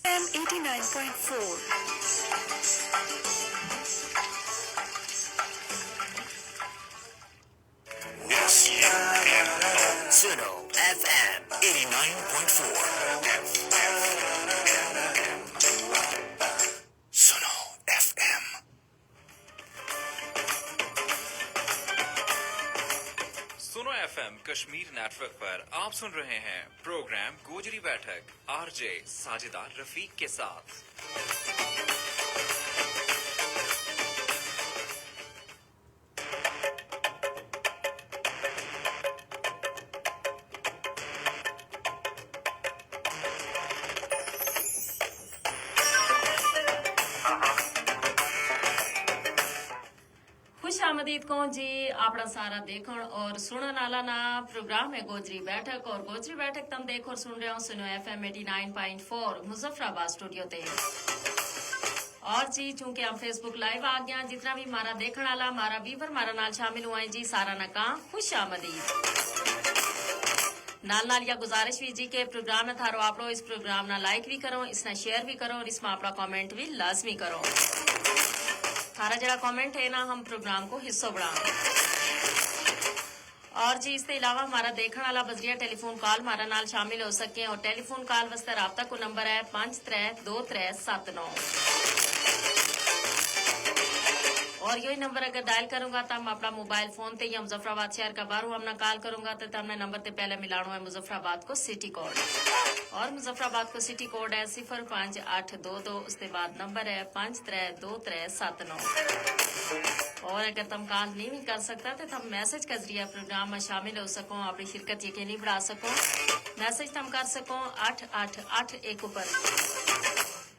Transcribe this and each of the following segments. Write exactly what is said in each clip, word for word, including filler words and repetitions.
ایم ایٹی نائن پوائنٹ فور۔ سنو ایف ایم ایٹی نائن پوائنٹ فور۔ سنو ایف ایم۔ سنو ایف ایم کشمیر نیٹ ورک پر آپ سن رہے ہیں پروگرام گوجری بیٹھک، آر جے ساجدہ رفیق کے ساتھ۔ خوش آمدید کہوں جی، اپنا سارا دیکھن اور سنن آلا نا۔ پروگرام ہے گوجری بیٹھک، اور گوجری بیٹھک تم دیکھ اور سن رہے ہو سنو ایف ایم ایٹی نائن پوائنٹ فور مظفر آباد اسٹوڈیو تے۔ اور جی چونکہ ہم فیس بک لائیو آ گیا، جتنا بھی مارا دیکھن آلا، مارا ویور مارا نال شامل ہوئے جی، سارا نا کہاں خوش آمدید۔ نال نال یا گزارش وی جی کہ پروگرام نا تھارو آپڑو، اس پروگرام نا لائک وی کرو، اس نا شیئر وی کرو، اور اس ما اپنا کمنٹ وی لازمی کرو۔ تھارا جیڑا کمنٹ ہے نا، ہم پروگرام کو حصو بڑھاں۔ اور جی اس تے علاوہ ہمارا دیکھن آلا بذریعہ ٹیلی فون کال ہمارا نال شامل ہو سکیں، اور ٹیلی فون کال واسطے رابطہ کو نمبر ہے پنج ترے دو ترے ست نو۔ اور یوہی نمبر اگر ڈائل کروں گا تم اپنا موبائل فون تے یا مظفر آباد شہر کا باہروں ہم نا کال کروں گا تو تم نے نمبر تے پہلے ملانو ہے مظفر آباد کو سٹی کوڈ۔ اور مظفر آباد کو سٹی کوڈ ہے صفر پنج اٹھ دو دو، اس تے بعد نمبر ہے پنج ترے دو ترے ست نو۔ اور اگر تم کال نہیں وی کر سکتا تو تم میسج کا ذریعہ پروگرام ما شامل ہو سکو، اپنی شرکت یقینی بڑھا سکو۔ میسج تم کر سکو اٹھ اٹھ اٹھ ایک اپر۔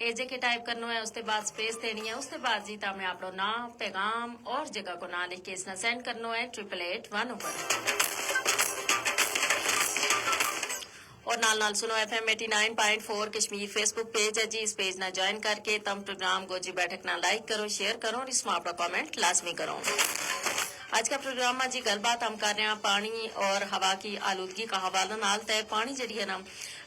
اے جے کے ٹائپ کرنو ہے، اس تے بعد سپیس دینی ہے، اس تے بعد جی تم نے اپنو ناں، پیغام اور جگہ کو ناں لکھ کے اس نا سینڈ کرنو ہے ٹرپل ایٹ ون اپر۔ اور نال نال سنو ایف ایم ایٹی نائن پوائنٹ فور کشمیر فیس بک پیج ہے جی، اس پیج نا جوائن کر کے تم پروگرام گوجری بیٹھک نا لائک کرو، شیئر کرو اور اس ما اپنا کمنٹ لازمی کرو۔ اج کا پروگرام ما جی گل بات ہم کر رہے ہیں پانی اور ہوا کی آلودگی کا حوالہ نال۔ تے پانی جیڑی ہے نا،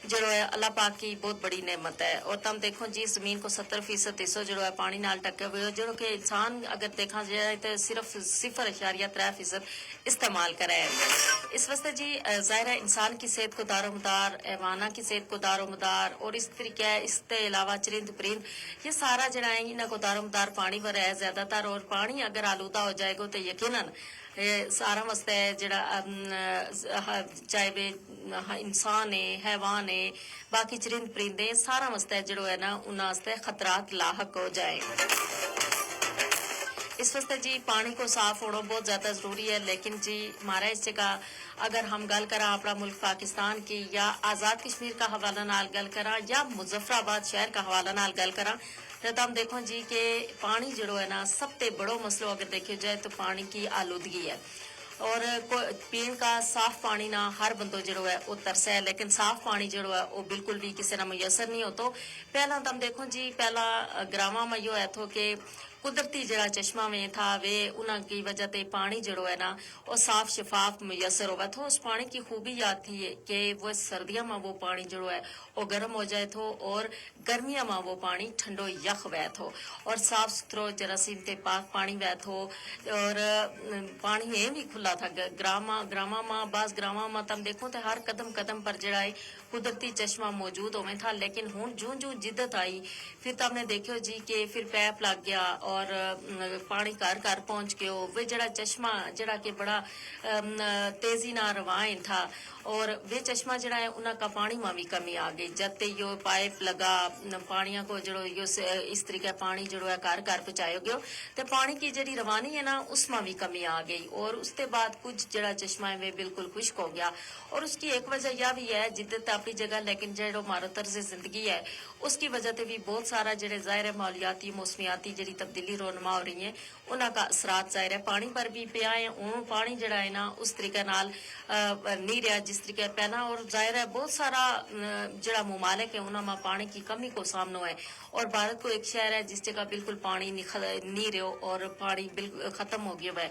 جیڑو ہے اللہ پاک کی بہت بڑی نعمت ہے، اور تم دیکھو جی زمین کو ستر فیصد حصو جیڑو ہے پانی نال ٹکے ہوئے ہو، جیڑو کہ انسان اگر دیکھا جائے تو صرف صفر اعشاریہ ترے فیصد استعمال کرے۔ اس واسطے جی ظاہر ہے انسان کی صحت کو دار و مدار، حیواناں کی صحت کو دار و مدار، اور اس طریقے اس تے علاوہ چرند پرند، یہ سارا جیڑا ہے انہاں کو دار و مدار پانی پر ہے زیادہ تر۔ اور پانی اگر آلودہ ہو جائے گو تو یقینا سارا واسطے جیڑا چاہے ویہ انسان ہے، حیوان ہے، باقی چرند پرند ہیں، سارا واسطے جیڑو ہے نا انہاں واسطے خطرات لاحق ہو جائیں۔ اس واسطے جی پانی کو صاف ہونو بہت زیادہ ضروری ہے، لیکن جی ہمارا اس جگہ اگر ہم گل کراں اپنا ملک پاکستان کی یا آزاد کشمیر کا حوالہ نال گل کراں یا مظفر آباد شہر کا حوالہ نال گل کراں، تو تم دیکھو جی کہ پانی جیڑو ہے نا سب تے بڑو مسئلو اگر دیکھیو جائے تو پانی کی آلودگی ہے۔ اور پین کا صاف پانی نا ہر بندو جیڑو ہے وہ ترسے ہے، لیکن صاف پانی جیڑو ہے وہ بالکل بھی کسے نا میسر نہیں ہوتو۔ پہلاں تم دیکھو جی پہلاں گراواں ما یوہ ہے تھو کہ قدرتی جیڑا چشمہ ویں تھا ویہ انہاں کی وجہ تے پانی جیڑو ہے نا وہ صاف شفاف میسر ہووے تھو۔ اس پانی کی خوبی یاد تھی ہے کہ وہ سردیاں ما وہ پانی جیڑو ہے وہ گرم ہو جائے تھو، اور گرمیاں ما وہ پانی ٹھنڈو یخ وہے تھو، اور صاف ستھرو جراثیم تے پاک پانی وہے تھو۔ اور پانی ہیں بھی کھلا تھا۔ گراواں ما بعض گراواں ما تم دیکھو تے ہر قدم قدم پر جیڑا ہے قدرتی چشمہ موجود ہوویں تھا، لیکن ہن جوں جوں جدت آئی، فر تم نے دیکھیو جی کہ فر پیپ لگ گیا اور پانی گھر گھر پہنچ گیو۔ وہ جیڑا چشمہ جیڑا کہ بڑا تیزی نا رواں تھا، اور وہ چشمہ جیڑا ہے انہاں کا پانی ما بھی کمی آ گئی۔ جد تے یوہ پائپ لگا، پانیاں کو جیڑو یوہ اس طریقے پانی جیڑو ہے گھر گھر پہنچایو گیو، تے پانی کی جیڑی روانی ہے نا اس ما بھی کمی آ گئی، اور اس تے بعد کچھ جیڑا چشمہ ہے وہ بالکل خشک ہو گیا۔ اور اس کی ایک وجہ یا بھی ہے جدت اپنی جگہ، لیکن جیڑو مارو طرز زندگی ہے اس کی وجہ تے بھی بہت سارا جیڑے ظاہر ہے ماحولیاتی موسمیاتی جیڑی تبدیلی رونما ہو رہی ہیں، انہاں کا اثرات ظاہر ہے پانی پر بھی پیا ہے۔ ہن پانی جیڑا ہے نا اس طریقے نال نہیں رہیا جس طریقے پہلاں، اور ظاہر ہے بہت سارا جیڑا ممالک ہے انہاں ما پانی کی کمی کو سامنو ہے، اور بھارت کو ایک شہر ہے جس جگہ بالکل پانی نہیں رہیو اور پانی ختم ہو گیو ہے۔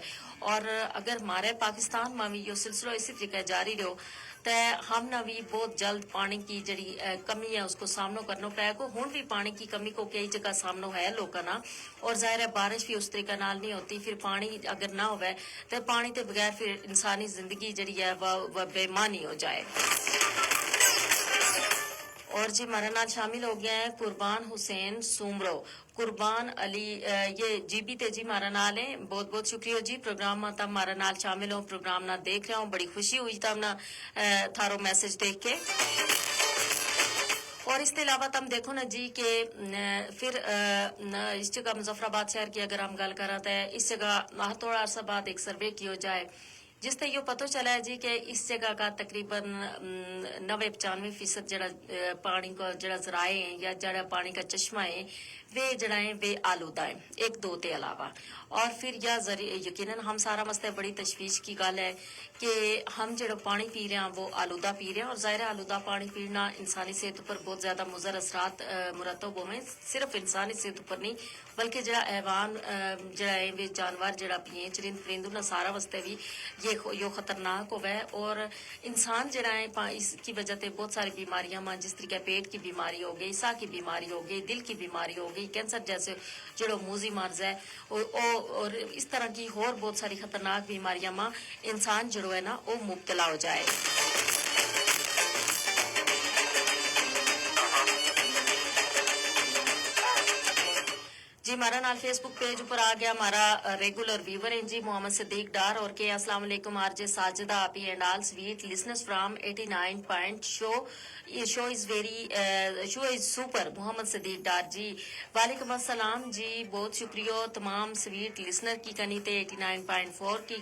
اور اگر ہمارے پاکستان ما بھی یوہ سلسلو اسی طریقے جاری رہیو تے ہم نا وی بہت جلد پانی کی جیہڑی کمی ہے اس کو سامنو کرنو پے گو۔ ہن وی پانی کی کمی کو کئی جگہ سامنو ہے لوکاں نا، اور ظاہر ہے بارش وی اس طریقے نال نہیں ہوتی، فیر پانی اگر نہ ہووے تے پانی تے بغیر فیر انسانی زندگی جیہڑی ہے وہ بے معنی ہو جائے۔ اور جی ہمارے نال شامل ہو گیا ہے قربان حسین سومرو۔ قربان علی، یہ جی بی تے جی ہمارا نال ہیں۔ بہت بہت شکریہ جی، پروگرام ما تم ہمارا نال شامل ہو، پروگرام نا دیکھ رہا ہوں، بڑی خوشی ہوئی تم نا تھارو میسج دیکھ کے۔ اور اس تے علاوہ تم دیکھو نا جی کہ فر اس جگہ مظفرآباد شہر کی اگر ہم گل کراں تے اس جگہ ہر تھوڑا عرصہ بعد ایک سروے کیو جائے، جس تے یوہ پتو چلا ہے جی کہ اس جگہ کا تقریبا نوے پچانوے فیصد جیہڑا پانی کا جیہڑا ذرائع ہیں یا جیہڑا پانی کا چشمہ ہیں، ویہ جیہڑا ہیں ویہ آلودہ ہیں ایک دو تے علاوہ۔ اور فر یا ذریعہ یقینا ہم سارا واسطے بڑی تشویش کی گل ہے کہ ہم جیہڑو پانی پی رہے ہیں وہ آلودہ پی رہے ہیں، اور ظاہر ہے آلودہ پانی پینا انسانی صحت اپر بہت زیادہ مضر اثرات مرتب ہوویں۔ صرف انسانی صحت اپر نہیں، بلکہ جیہڑا حیوان جیہڑا ہیں ویہ جانور جیہڑا پیئیں چرند پرند انہاں سارا واسطے وی یوہ خطرناک ہووے۔ اور انسان جیہڑا ہیں اس کی وجہ تے بہت ساری بیماریاں ما جس طریقے پیٹ کی بیماری ہو گئی، ساہ کی بیماری ہو گئی، دل کی بیماری ہو گئی، کینسر جیسے جیہڑو موزی مرض ہے، اور اس طرح کی ہور بہت ساری خطرناک بیماریاں ما انسان جیہڑو ہے نا وہ مبتلا ہو جائے۔ جی ہمارا نال فیس بک پیج اپر آ گیا ہمارا ریگولر ویور ہیں جی محمد صدیق ڈار اور کے السلام علیکم آر جے ساجدہ آپی اینڈ آل سویٹ لسنرز فرام ایٹی نائن پوائنٹ شو، شو از ویری، شو از سپر محمد صدیق ڈار جی۔ وعلیکم السلام جی، بہت شکریہ تمام سویٹ لسنر کی کنی تے ایٹی نائن پوائنٹ فور کی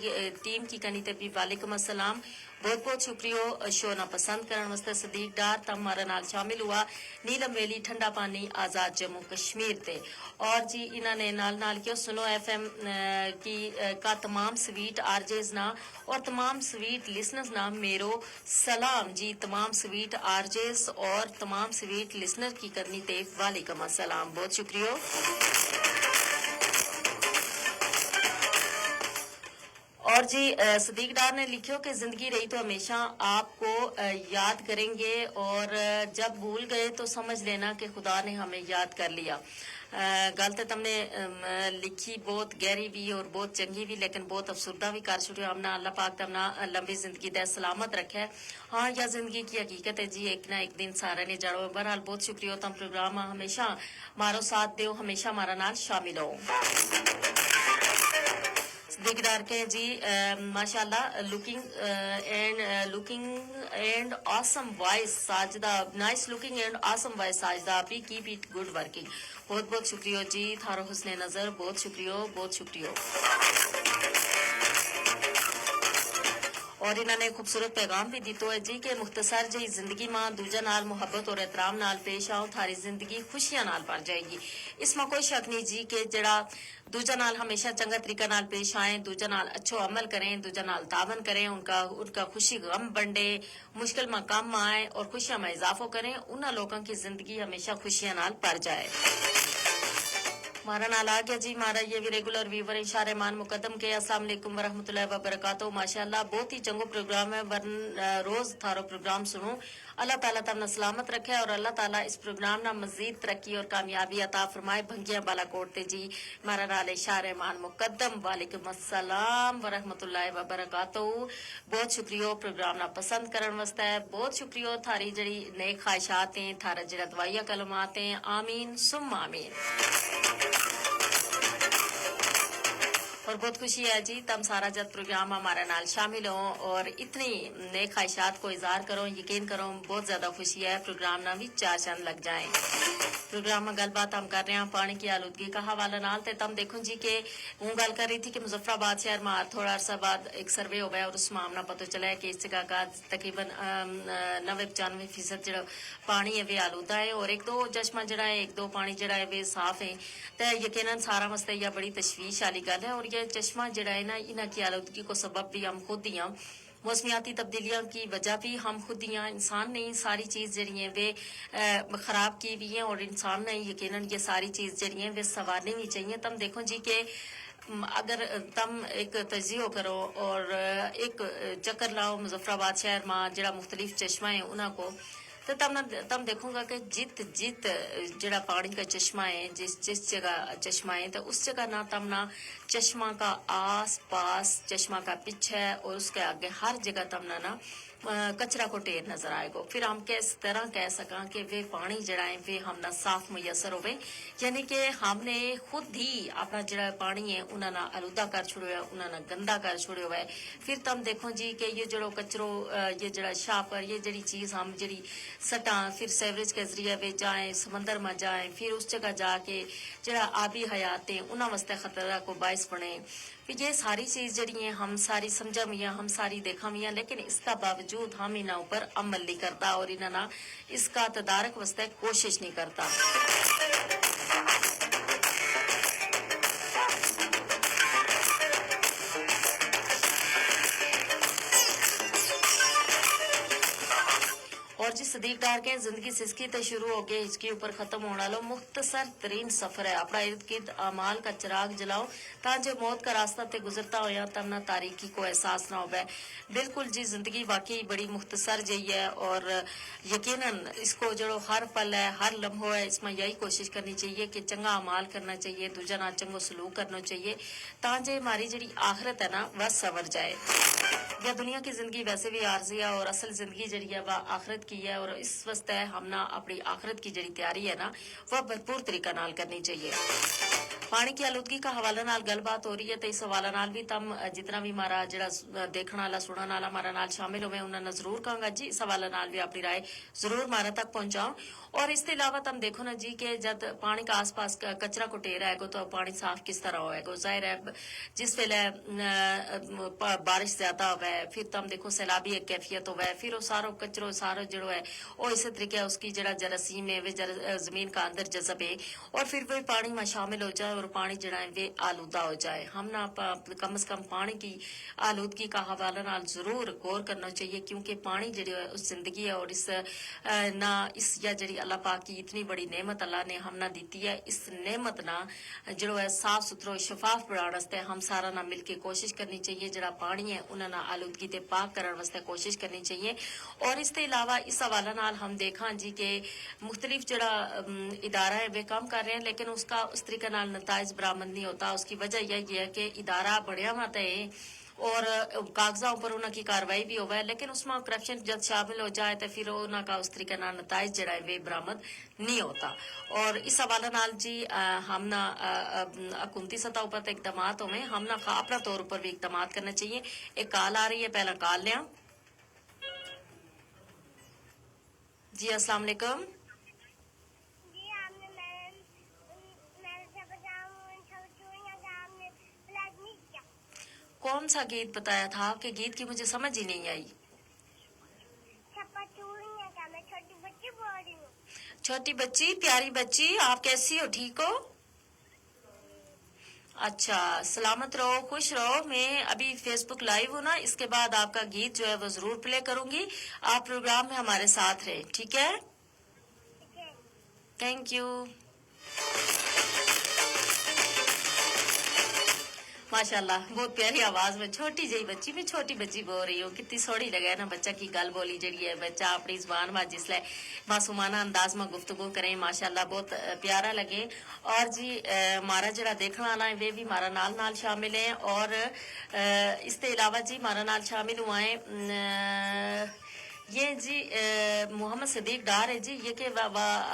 ٹیم کی کنی تے بھی وعلیکم السلام۔ بہت بہت شکریہ شو نا پسند کرن واسطے صدیق ڈار تم ہمارا نال شامل ہوا۔ نیلم ویلی ٹھنڈا پانی آزاد جموں کشمیر تے۔ اور جی انہاں نے نال نال کیو سنو ایف ایم کی کا تمام سویٹ آر جیز نا اور تمام سویٹ لسنرز نا میرو سلام جی، تمام سویٹ آر جیز اور تمام سویٹ لسنر کی کرنی تے وعلیکم السلام، بہت شکریہ۔ اور جی صدیق ڈار نے لکھیو کہ زندگی رہی تو ہمیشہ آپ کو یاد کریں گے، اور جب بھول گئے تو سمجھ لینا کہ خدا نے ہمیں یاد کر لیا۔ گل تے تم نے لکھی بہت گہری وی اور بہت چنگی وی، لیکن بہت افسردہ وی کر چھٹیو ہم نا۔ اللہ پاک تم نا لمبی زندگی دے سلامت رکھے۔ ہاں یا زندگی کی حقیقت ہے جی، ایک نہ ایک دن سارے نے جڑو۔ بہرحال بہت شکریہ تم پروگرام ما ہمیشہ مارو ساتھ دیو، ہمیشہ مارا نال شامل ہو۔ دیکھدار کے جی ماشاءاللہ، لکنگ اینڈ لکنگ اینڈ آسم وائس ساجدہ، نائس لکنگ اینڈ آسم وائس ساجدہ، آپ ہی کیپ اٹ گڈ ورکنگ۔ بہت بہت شکریہ جی تھارو حسن نظر، بہت شکریہ، بہت شکریہ۔ اور انہاں نے خوبصورت پیغام بھی دیتو ہے جی کہ مختصر جی زندگی ما دوجا نال محبت اور احترام نال پیش آؤ، تھاری زندگی خوشیاں نال بھر جائے گی۔ اس ما کوئی شک نہیں جی کہ جڑا دوجا نال ہمیشہ چنگا طریقہ نال پیش آئیں، دوجا نال اچھو عمل کریں، دوجا نال تعاون کریں، ان کا ان کا خوشی غم بنڈے، مشکل ما کم آئیں اور خوشیاں ما اضافو کریں، انہاں لوکاں کی زندگی ہمیشہ خوشیاں نال بھر جائے۔ مارا نال آ گیا جی مارا یہ وی ریگولر ویور ہیں شاہ رحمان مقدم کے، السلام علیکم ورحمت اللہ وبرکاتہ۔ ماشاءاللہ بہت ہی چنگو پروگرام ہے، ورن روز تھارو پروگرام سنوں۔ اللہ تعالی تم نا سلامت رکھے اور اللہ تعالی اس پروگرام نا مزید ترقی اور کامیابی عطا فرمائے۔ بھنگیاں بالاکوٹ تے جی مارا نال ہے شاہ رحمان مقدم، وعلیکم السلام ورحمت اللہ وبرکاتہ۔ بہت شکریہ پروگرام نا پسند کرن واسطے، بہت شکریہ تھاری جڑی نیک خواہشات ہیں، تھارا جڑا دعائیہ کلمات ہیں، آمین ثم آمین۔ اور بہت خوشی ہے جی تم سارا جد پروگرام ہمارے نال شامل ہوں اور اتنی نیک خواہشات کو اظہار کروں، یقین کروں بہت زیادہ خوشی ہے پروگرام نا بھی چار چند لگ جائیں۔ پروگرام ما گل بات ہم کر رہے ہیں پانی کی آلودگی کا حوالہ نال تے تم دیکھوں جی کہ ہوں گل کر رہی تھی کہ مظفرآباد شہر ما تھوڑا عرصہ بعد ایک سروے ہو گیا اور اس ما ہم نا پتو چلا ہے کہ اس جگہ کا تقریبا نوے پچانوے فیصد جڑا پانی ہے ویہ آلودہ ہے اور ایک دو چشمہ جڑا ہے ایک دو پانی جڑا ہے ویہ صاف ہیں۔ تے یقینا سارا واسطے یا بڑی تشویش آلی گل ہے اور یہ چشمہ جڑا ہے نا انہاں کی آلودگی کو سبب بھی ہم خود ہی ہاں۔ موسمیاتی تبدیلیاں کی وجہ بھی ہم خود ہی ہاں۔ انسان نے ساری چیز جڑی ہیں ویہ خراب کی ہوئی ہیں اور انسان نے یقینا یہ ساری چیز جڑی ہیں ویہ سنوارنی وی چاہیے۔ تم دیکھو جی کہ اگر تم ایک تجزیو کرو اور ایک چکر لاؤ مظفرآباد شہر ما جڑا مختلف چشمہ ہیں انہاں کو، تو تم دیکھوں گا کہ جت جت جڑا پانی کا چشمہ ہیں، جس جس جگہ چشمہ ہیں تو اس جگہ نا تم نا چشمہ کا آس پاس، چشمہ کا پچھے اور اس کے آگے ہر جگہ تم نا نا کچرا کو ٹیر نظر آئے گو۔ پھر ہم کس طرح کہہ سکاں کہ وہ پانی جڑا ہیں وہ ہم نا صاف میسر ہووے؟ یعنی کہ ہم نے خود ہی اپنا جڑا پانی ہے انہاں نا آلودہ کر چھوڑیو ہے، انہاں نا گندا کر چھوڑیو ہے۔ پھر تم دیکھو جی کہ یہ جڑو کچرو، یہ جڑا شاہ پر یہ جڑی چیز ہم جڑی سٹاں پھر سیوریج کے ذریعے وے جائیں، سمندر ما جائیں، پھر اس جگہ جا کے جڑا آبی حیات ہیں انہاں واسطے خطرہ کو باعث بنے۔ یہ ساری چیز جڑی ہیں ہم ساری سمجھاں ویاں، ہم ساری دیکھاں ویاں، لیکن اس کا باوجود ہم انہاں اپر عمل نہیں کرتا اور انہاں نا اس کا تدارک واسطے کوشش نہیں کرتا۔ اور جس صدیق ڈار کے زندگی سسکی تے شروع ہو گئی ہچکی اپر ختم ہونا لو مختصر ترین سفر ہے۔ اپنا ارد گرد اعمال کا چراغ جلاؤ تاں جے موت کا راستہ تے گزرتا ہویا تم نا تاریخی کو احساس نہ ہووے۔ بالکل جی، زندگی واقعی بڑی مختصر جئی ہے، اور یقینا اس کو جڑو ہر پل ہے، ہر لمحو ہے، اس ما یہی کوشش کرنی چاہیے کہ چنگا اعمال کرنا چاہیے، دوجا نال چنگو سلوک کرنو چاہیے، تاں جے ہماری جڑی آخرت ہے نا وہ سنور جائے۔ یا دنیا کی زندگی ویسے بھی عارضی ہے اور اصل زندگی جڑی ہے وہ آخرت کی ہے، اور اس واسطے ہم نا اپنی آخرت کی جڑی تیاری ہے نا وہ بھرپور طریقہ نال کرنی چاہیے۔ پانی کی آلودگی کا حوالہ نال گل بات ہو رہی ہے تو اس حوالہ نال بھی تم جتنا بھی ہمارا جڑا دیکھنا والا سننا والا ہمارا نال شامل ہووے انہاں نا ضرور کہاں گا جی، اس حوالہ نال بھی اپنی رائے ضرور ہمارا تک پہنچاؤ۔ اور اس تے علاوہ تم دیکھو نا جی کہ جد پانی کا آس پاس کچرا کو ٹیر آئے گو تو پانی صاف کس طرح ہوئے گو؟ ظاہر ہے جس ویلے بارش زیادہ ہووے، پھر تم دیکھو سیلابی ایک کیفیت ہووے، پھر وہ سارو کچرو سارو جڑو ہے وہ اسے طریقے اس کی جڑا جراثیم ہے وہ زمین کا اندر جذب ہے، اور پھر وہ پانی ما شامل ہو جائے اور پانی جڑا ہے وہ آلودہ ہو جائے۔ ہم نا کم از کم پانی کی آلودگی کا حوالہ نال ضرور غور کرنا چاہیے، کیونکہ پانی جڑی ہے اس زندگی ہے، اور اس نا اس یا جڑی اللہ پاک کی اتنی بڑی نعمت اللہ نے ہم نا دیتی ہے، اس نعمت نا جڑو ہے صاف ستھرو شفاف بنانا واسطے ہم سارا نا مل کے کوشش کرنی چاہیے، جڑا پانی ہے انہاں نا آلودگی تے پاک کرن واسطے کوشش کرنی چاہیے۔ اور اس تے علاوہ اس حوالہ نال ہم دیکھاں جی کہ مختلف جڑا ادارہ ہیں وہ کم کر رہے ہیں، لیکن اس کا اس طریقے نال نتائج برآمد نہیں ہوتا۔ اس کی وجہ یہ ہے کہ ادارہ بڑھیا ہوا تے ہیں اور کاغذاں اپر انہاں کی کاروائی بھی ہووے، لیکن اس ما کرپشن جد شامل ہو جائے تو پھر انہاں کا اس طریقے نال نتائج جڑا ہے وہ برآمد نہیں ہوتا۔ اور اس حوالہ نال جی ہم نا حکومتی سطح اپر تے اقدامات ہوویں، ہم نا اپنا طور اپر بھی اقدامات کرنا چاہیے۔ ایک کال آ رہی ہے، پہلا کال لیاں۔ جی السلام علیکم۔ کون سا گیت بتایا تھا آپ کے گیت کی مجھے سمجھ ہی نہیں آئی؟ چھوٹی بچی، پیاری بچی، آپ کیسی ہو؟ ٹھیک ہو؟ اچھا، سلامت رہو، خوش رہو۔ میں ابھی فیس بک لائیو ہوں نا، اس کے بعد آپ کا گیت جو ہے وہ ضرور پلے کروں گی۔ آپ پروگرام میں ہمارے ساتھ رہیں، ٹھیک ہے؟ تھینک یو۔ ماشاءاللہ، بہت پیاری آواز میں چھوٹی جئی بچی میں چھوٹی بچی بول رہی ہوں۔ کتنی سوہنی لگے نا بچہ کی گل بولی جیڑی ہے، بچہ اپنی زبان ما جس لے معصومانہ انداز ما گفتگو کریں، ماشاءاللہ بہت پیارا لگے۔ اور جی مارا جیڑا دیکھنا آلا ہے وہ بھی مارا نال نال شامل ہیں۔ اور اس تے علاوہ جی مارا نال شامل ہوا ہیں یہ جی محمد صدیق ڈار ہے جی، یہ کہ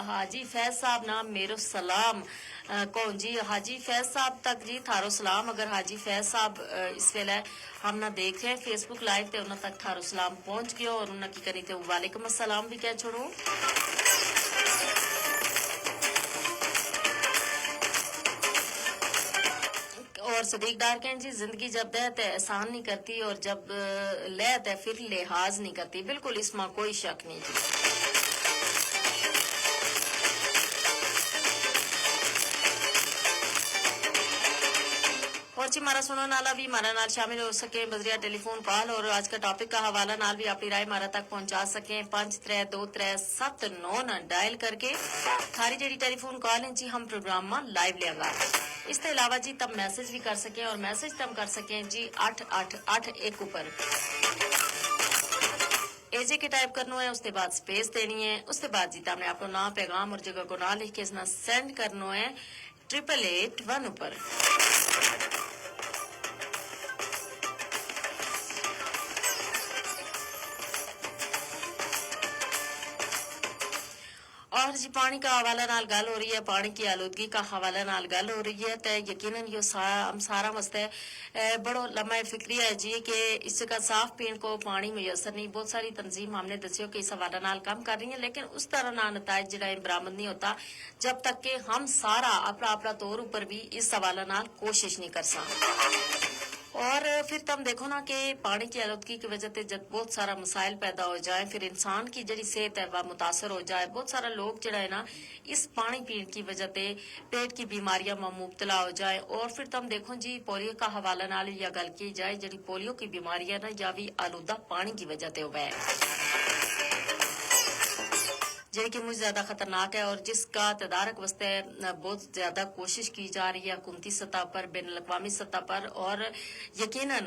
حاجی فیض صاحب نام میرو سلام۔ کون جی حاجی فیض صاحب تک جی تھارو سلام۔ اگر حاجی فیض صاحب اس ویلے ہم نا دیکھ رہے ہیں فیس بک لائیو تے انہاں تک تھارو سلام پہنچ گیو اور انہاں کی کری تے وعلیکم السلام بھی کہہ چھوڑوں۔ اور صدیق ڈار کہیں جی زندگی جب دے تے احسان نہیں کرتی اور جب لے تے پھر لحاظ نہیں کرتی۔ بالکل اس ما کوئی شک نہیں جی۔ اور جی مارا سنو نالا بھی مارا نال شامل ہو سکے بذریعہ ٹیلی فون کال اور آج کا ٹاپک کا حوالہ نال بھی اپنی رائے مارا تک پہنچا سکے۔ پانچ ترے دو ترے ست نو نا ڈائل کر کے تھاری جیڑی ٹیلی فون کال ہیں جی ہم پروگرام ما لائیو لیا گا۔ اس تے علاوہ جی تم میسج وی کر سکیں اور میسج تم کر سکیں جی اٹھ اٹھ اٹھ ایک اپر۔ اے جے کے ٹائپ کرنو ہے اس تے بعد سپیس دینی ہے، اس تے بعد جی تم نے اپنو ناں پیغام اور جگہ کو ناں لکھ کے اس نا سینڈ کرنو ہے ٹرپل ایٹ ون اپر۔ اور جی پانی کا حوالہ نال گل ہو رہی ہے، پانی کی آلودگی کا حوالہ نال گل ہو رہی ہے تے یقینا یوہ سا ہم سارا واسطے بڑو لمحہ فکری ہے جی کہ اس کا صاف پین کو پانی میسر نہیں۔ بہت ساری تنظیم ہم نے دسیو کہ اس حوالہ نال کم کر رہی ہیں، لیکن اس طرح نال نتائج جیڑا ہے برآمد نہیں ہوتا جب تک کہ ہم سارا اپنا اپنا طور اپر بھی اس حوالہ نال کوشش نہیں کرساں۔ اور فر تم دیکھو نا کہ پانی کی آلودگی کی وجہ تے جد بہت سارا مسائل پیدا ہو جائیں فر انسان کی جیڑی صحت ہے وہ متاثر ہو جائے۔ بہت سارا لوگ جیڑا ہے نا اس پانی پین کی وجہ تے پیٹ کی بیماریاں ما مبتلا ہو جائیں۔ اور فر تم دیکھو جی پولیو کا حوالہ نال یا گل کی جائے جیڑی پولیو کی بیماریاں نا یا وی آلودہ پانی کی وجہ تے ہووے۔ جیڑی کہ مچ زیادہ خطرناک ہے اور جس کا تدارک واسطے بہت زیادہ کوشش کی جا رہی ہے حکومتی سطح پر بین الاقوامی سطح پر۔ اور یقینا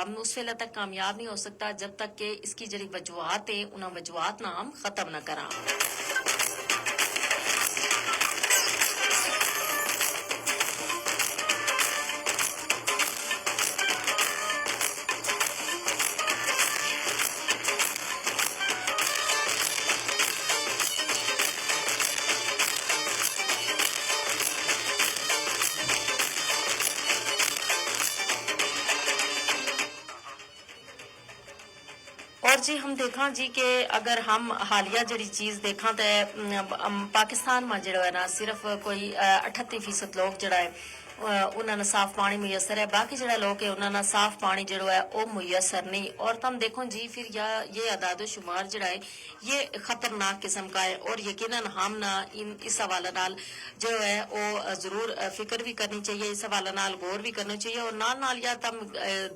ہم اس ویلے تک کامیاب نہیں ہو سکتا جب تک کہ اس کی جیڑی وجوہات ہیں انہاں وجوہات نا ہم ختم نہ کراں۔ اور جی ہم دیکھاں جی کہ اگر ہم حالیہ جیڑی چیز دیکھاں تے پاکستان ما جیڑو ہے نا صرف کوئی اٹھتی فیصد لوگ جیڑا ہے انہاں نا صاف پانی میسر ہے، باقی جیڑا لوگ ہے انہاں نا صاف پانی جیڑو ہے او میسر نہیں۔ اور تم دیکھو جی فر یا یہ اعداد و شمار جیڑا ہے یہ خطرناک قسم کا ہے اور یقینا ہم نا اس حوالہ نال جیڑو ہے او ضرور فکر وی کرنی چاہیے، اس حوالہ نال غور وی کرنو چاہیے۔ اور نال نال یا تم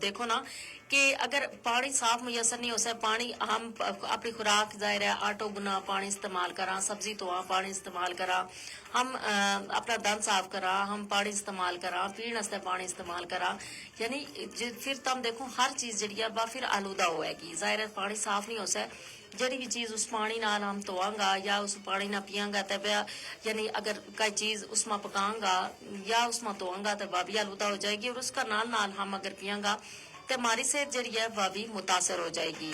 دیکھو نا کہ اگر پانی صاف میسر نہیں ہو سکے پانی ہم اپنی خوراک ظاہر ہے آٹو گنا پانی استعمال کراں، سبزی تواں پانی استعمال کراں، ہم اپنا دند صاف کراں، ہم پانی استعمال کراں، پین واسطے پانی استعمال کراں۔ یعنی فر تم دیکھو ہر چیز جیڑی ہے با فر آلودہ ہووے گی۔ ظاہر ہے پانی صاف نہیں ہو سکے جیڑی وی چیز اس پانی نال ہم تواں گا یا اس پانی نا پیاں گا تے بیا یعنی اگر کائی چیز اس ما پکاں گا یا اس ما تواں گا تے با بھی آلودہ ہو جائے گی اور اس کا نال نال ہم اگر پیاں گا تے ماری صحت جیڑی ہے وہ بھی متاثر ہو جائے گی۔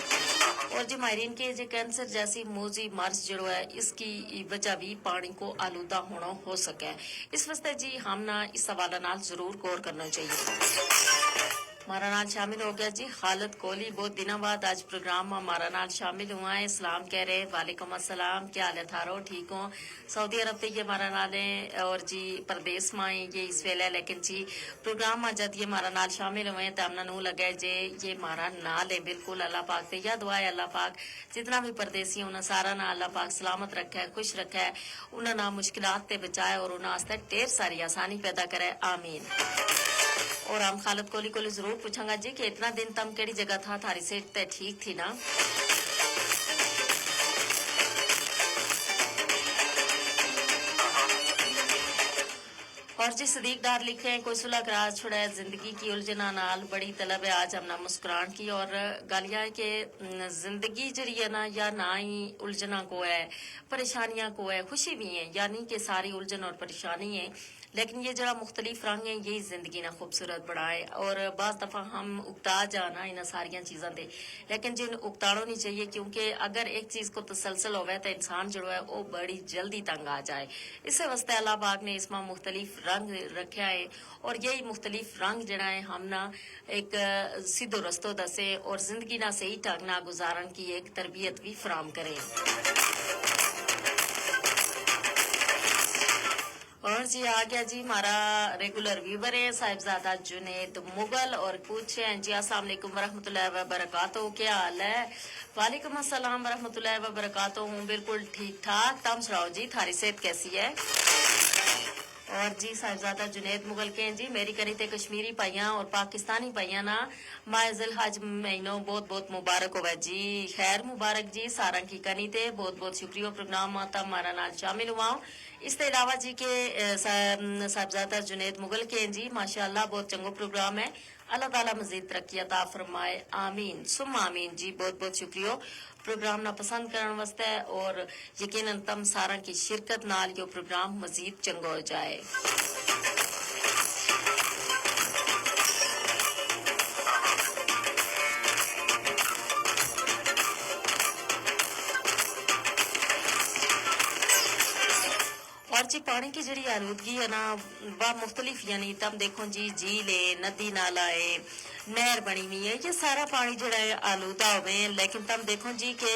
اور جی ماہرین کے جے کینسر جیسی موزی مرض جیڑو ہے اس کی وجہ بھی پانی کو آلودہ ہونو ہو سکے۔ اس واسطے جی ہم نا اس حوالہ نال ضرور غور کرنو چاہیے۔ مارا نال شامل ہو گیا جی خالد کوہلی، بہت دناں بعد آج پروگرام ما مارا نال شامل ہوا ہے۔ سلام کہہ رہے، وعلیکم السلام، کیا حال ہے تھارو؟ ٹھیک ہوں؟ سعودی عرب تے یہ مارا نال ہیں اور جی پردیس ما ہیں یہ اس ویلے، لیکن جی پروگرام ما جد یہ مارا نال شامل ہوئے ہیں تے ہم نا نو لگے جے یہ مارا نال ہیں۔ بالکل اللہ پاک تے یا دعا ہے اللہ پاک جتنا بھی پردیسی ہیں انہاں سارا نا اللہ پاک سلامت رکھے، خوش رکھے، انہاں نا مشکلات تے بچائے اور انہاں واسطے ڈھیر ساری آسانی پیدا کرے، آمین۔ اور ہم خالد کولی کولی ضرور پوچھاں گا جی کہ اتنا دن تم کیڑی جگہ تھا تھاری سیٹ تے ٹھیک تھی نا؟ اور جی صدیق ڈار لکھے ہیں کوئی صلح کراز چھڑے زندگی کی الجھنا نال بڑی طلب ہے آج ہم نا مسکران کی۔ اور گل یا ہے کہ زندگی جیڑی ہے نا یا نہ ہی الجھنا کو ہے، پریشانیاں کو ہے، خوشی بھی ہیں یعنی کہ ساری الجھن اور پریشانی ہیں۔ لیکن یہ جیڑا مختلف رنگ ہیں یہی زندگی نا خوبصورت بنائے۔ اور بعض دفعہ ہم اکتا جانا انہاں ساریاں چیزاں دے، لیکن جن اکتاڑو نہیں چاہیے کیونکہ اگر ایک چیز کو تسلسل ہووے تو انسان جیڑو ہے وہ بڑی جلدی تنگ آ جائے۔ اسے واسطے اللہ پاک نے اس ما مختلف رنگ رکھیا ہے۔ اور یہی مختلف رنگ جیڑا ہے ہم نا ایک سیدھو رستو دسے اور زندگی نا صحیح ڈھنگ نا گزارن کی ایک تربیت بھی فراہم کریں۔ اور جی آ گیا جی ہمارا ریگولر ویور ہے صاحبزادہ جنید مغل اور پوچھے ہیں جی السلام علیکم ورحمۃ اللہ وبرکاتہ، کیا حال ہے؟ وعلیکم السلام ورحمۃ اللہ وبرکاتہ، ہوں بالکل ٹھیک ٹھاک، تم سناؤ جی تھاری صحت کیسی ہے؟ اور جی صاحبزادہ جنید مغل کہیں جی میری کنی تے کشمیری پائیاں اور پاکستانی پائیاں نا ماہ ذی الحج مہینو بہت بہت مبارک ہووے جی۔ خیر مبارک جی ساراں کی کنی تے بہت بہت شکریہ پروگرام ما تم مارا نال شامل ہوا ہوں۔ اس تے علاوہ جی کہ صاحبزادہ جنید مغل کہیں جی ماشاءاللہ بہت چنگو پروگرام ہے۔ اللہ تعالی مزید ترقی عطا فرمائے۔ آمین ثم آمین جی بہت بہت شکریہ پروگرام نا پسند کرن واسطے۔ اور یقینا تم ساراں کی شرکت نال یوہ پروگرام مزید چنگو ہو جائے۔ اور جی پانی کی جیڑی آلودگی ہے نا، وہ مختلف یعنی تم دیکھو جی جھیل ہے، ندی نالا ہے، نہر بنی ہوئی ہے، یہ سارا پانی جیڑا ہے آلودہ ہوئے ہیں۔ لیکن تم دیکھو جی کہ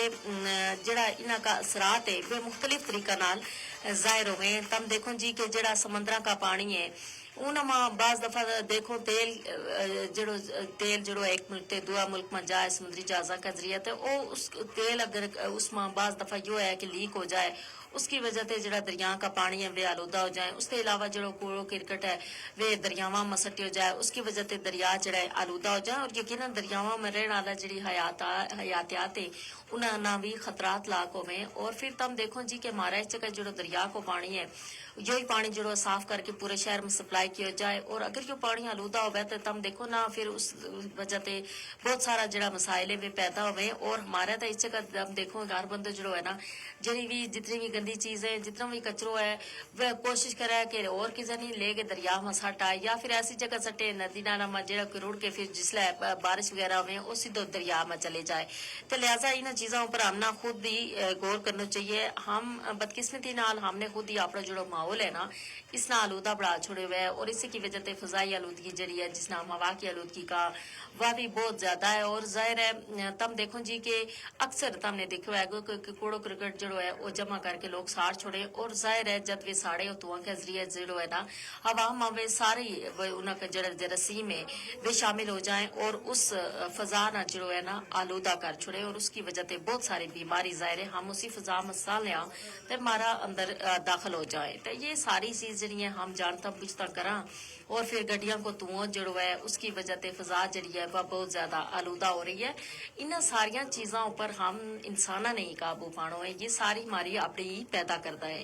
جیڑا انہاں کا اثرات ہے وہ مختلف طریقہ نال ظاہر ہوئے ہیں۔ تم دیکھو جی کہ جیڑا سمندراں کا پانی ہے، انہاں ما بعض دفعہ دیکھو تیل جیڑو تیل جیڑو ایک ملک تے دوا ملک ما جائے سمندری جہازاں کا ذریعہ تے او اس تیل اگر اس ما بعض دفعہ یوہ ہے کہ لیک ہو جائے، اس کی وجہ تے جیڑا دریاں کا پانی ہے وہ آلودہ ہو جائیں۔ اس تے علاوہ جیڑو کوڑو کرکٹ ہے وہ دریاواں ما سٹیو جائے، اس کی وجہ تے دریا جیڑا ہے آلودہ ہو جائیں اور یقینا دریاواں ما رہن والا جیڑی حیاتیات ہے انہاں نا وی خطرات لاک ہوویں۔ اور فر تم دیکھو جی کہ مارا اس جگہ جیڑو دریا کو پانی ہے یوہی پانی جیڑو صاف کر کے پورے شہر ما سپلائی کیو جائے اور اگر یوہ پانی آلودہ ہووے تے تم دیکھو نا فر اس وجہ تے بہت سارا جیڑا مسائل ہے وہ پیدا ہوویں۔ اور ہمارا تے اس جگہ تم دیکھو ہر بندو جیڑو ہے نا جیڑی وی جتنی وی گندی چیز ہے جتنا وی کچرو ہے وہ کوشش کرے کہ اور کسے نی لے کے دریا ما سٹ آئے یا فر ایسی جگہ سٹے ندی نالا ما جیڑا کہ رڑ کے فر جس لے بارش وغیرہ ہوویں او سیدھو دریا ما چلے جائے۔ تے لہذا انہاں چیزاں اپر ہم نا خود ہی غور کرنو چاہیے۔ ہم بدقسمتی نال ہم نے خود ہی اپنا جیڑو ماحول ہے نا اس نا آلودہ بڑا چھوڑے ہوئے اور اسی کی وجہ تے فضائی آلودگی جیڑی ہے جس نا ہم ہوا کی آلودگی کا وہ بھی بہت زیادہ ہے۔ اور ظاہر ہے تم دیکھو جی کہ اکثر تم نے دیکھو ہے کہ کوڑو کرکٹ جیڑو ہے وہ جمع کر کے لوگ ساڑ چھوڑے اور ظاہر ہے جد ویہ ساڑے اتواں کے ذریعے جیڑو ہے نا عوام ما ویہ ساری انہاں کا جیڑا جراثیم ہے ویہ شامل ہو جائیں اور اس فضا نا جیڑو ہے نا آلودہ کر چھوڑے اور اس کی وجہ تے بہت ساری بیماری ظاہر ہے ہم اسی فضا ما سالیاں تے مارا اندر داخل ہو جائیں تے یہ ساری چیز جیڑی ہیں ہم جانتا بجھتا کراں۔ اور فر گڈیاں کو تواں جیڑو ہے اس کی وجہ تے فضا جیڑی ہے وہ بہت زیادہ آلودہ ہو رہی ہے۔ انہاں ساریاں چیزاں اپر ہم انساناں نے ہی قابو پانو ہے یہ ساری ہماری اپنی ہی پیدا کردا ہے۔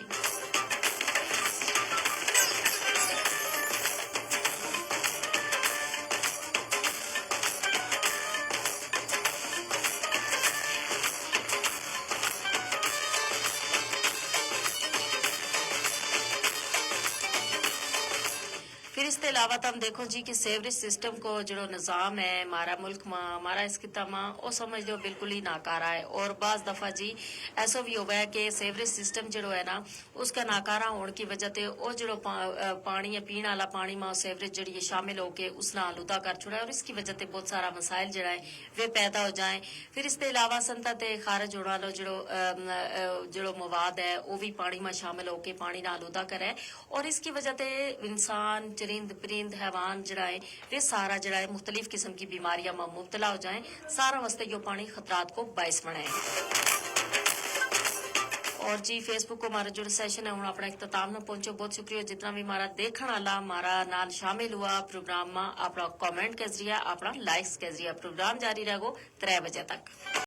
فر اس تے علاوہ تم دیکھو جی کہ سیوریج سسٹم کو جیڑو نظام ہے مارا ملک ما مارا اس کتا ما او سمجھ دیو بالکل ہی ناکارا ہے اور بعض دفعہ جی ایسو وی ہووے کہ سیوریج سسٹم جیڑو ہے نا اس کا ناکارا ہون کی وجہ تے او جیڑو پانی ہے پین والا پانی ما سیوریج جیڑی ہے شامل ہو کے اس نا آلودہ کر چھوڑا ہے اور اس کی وجہ تے بہت سارا مسائل جیڑا ہے ویہ پیدا ہو جائیں۔ فر اس تے علاوہ سنتا تے خارج ہون والو جیڑو جیڑو مواد ہے او وی پانی ما شامل ہو کے پانی نا آلودہ کرے۔ اور اس کی وجہ تے انسان چرند پرند حیوان جیڑا ہے ویہ سارا جیڑا ہے مختلف قسم کی بیماریاں ما مبتلا ہو جائیں۔ سارا واسطے یوہ پانی خطرات کو باعث بنائیں۔ اور جی فیس بک کو ہمارا جیڑا سیشن ہے ہن اپنا اختتام نا پہنچو بہت شکریہ جتنا وی ہمارا دیکھن والا ہمارا نال شامل ہوا پروگرام ما اپنا کمنٹ کے ذریعہ اپنا لائکس کے ذریعہ پروگرام جاری رہ گو۔ ترے بجے تک۔